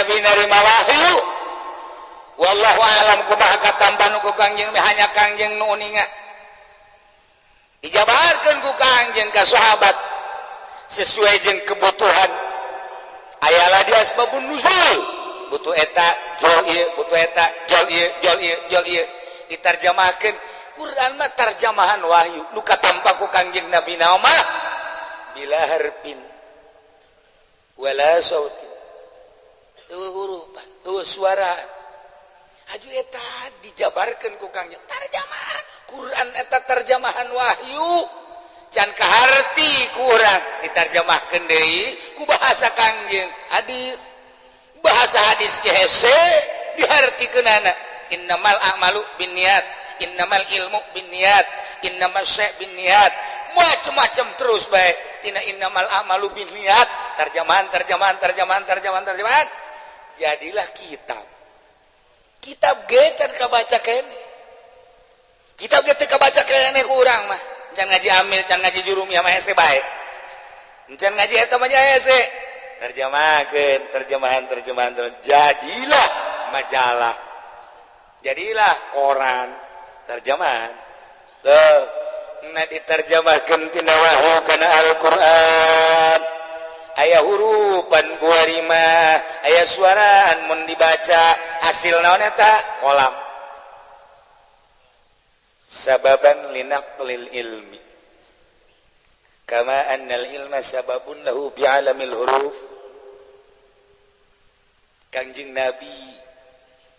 Nabi nerima wahyu. Wallahu alam kumaha katampan ku Kangjeng, hanya Kangjeng nu uninga. Dijabarkeun ku Kangjeng ka sahabat sesuai jeung kebutuhan. Ayalah di asbabun nuzul, butuh eta jol ieu, butuh eta jol ieu, jol ieu, jol ieu, ditarjamahkeun. Quran mah tarjamahan wahyu nu katampa ku Kangjeng Nabi mah bila harfin wala sautin, euweuh hurupan, euweuh suara. Haju eta dijabarkeun ku Kangjeng, tarjamahan Quran eta terjemahan wahyu can kaharti ku urang, ditarjamahkeun deui ku bahasa Kangjeng, hadis. Bahasa hadis ge hese dihartikeunana. Innamal a'malu binniyat, innamal ilmu binniyat, innamal syai' binniyat, macam-macam terus bae tina innamal a'malu binniyat. Terjemahan, terjemahan, terjemahan, terjemahan, terjemahan, jadilah kitab. Kitab ge can kabaca keneh, kitab ge teu kabaca keneh ku urang mah. Can ngaji amil, can ngaji jurumiyah mah hese bae. Can ngaji eta mah hese. Terjemahkeun, terjemahan, terjemahan, jadilah majalah, jadilah koran, terjemahan. Tuh, nah, diterjemahkan tina wahyu kana Al-Qur'an. Aya hurupan kuari mah, aya suaraan mun dibaca. Hasil naon eta? Qolam. Sababan linaqlil ilmi kama annal ilma sababun lahu bi'alamil huruf. Kangjeng Nabi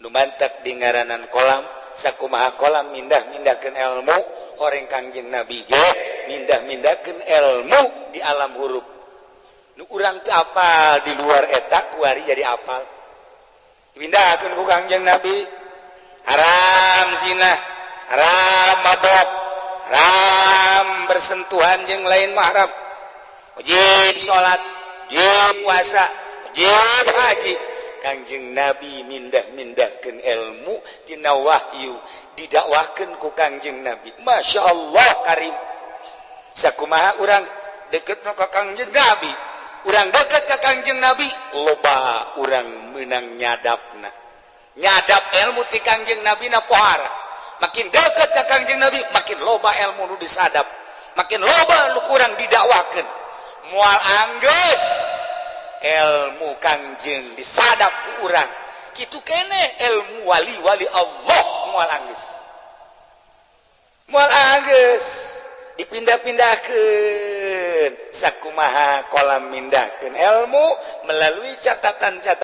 nu mantak di ngaranan qolam. Sakumaha qolam mindah-mindahkeun ilmu, horeng Kangjeng Nabi ge mindah-mindahkeun ilmu di alam huruf. Nu urang teu apal di luar eta kuari jadi apal, pindahkeun ku Kangjeng Nabi. Haram zina, haram mabok, haram bersentuhan jeung lain mahram, wajib salat, wajib puasa, wajib haji. Kangjeng Nabi mindah-mindahkeun ilmu tina wahyu, didakwahkeun ku Kangjeng Nabi. Masya Allah karim. Sakumaha urang deket ka Kangjeng Nabi, urang deket ka Kangjeng Nabi, loba urang menang nyadapna, nyadap ilmu ti Kangjeng Nabi na pohara. Makin deket ka Kangjeng Nabi, makin loba ilmu nu disadap, makin loba nu kurang didakwahkeun. Moal anggeus ilmu Kangjeng disadap ku urang. Kitu keneh ilmu wali-wali Allah, moal anggeus, moal anggeus dipindah-pindahkeun. Sakumaha qolam mindahkeun ilmu melalui catatan-catatan.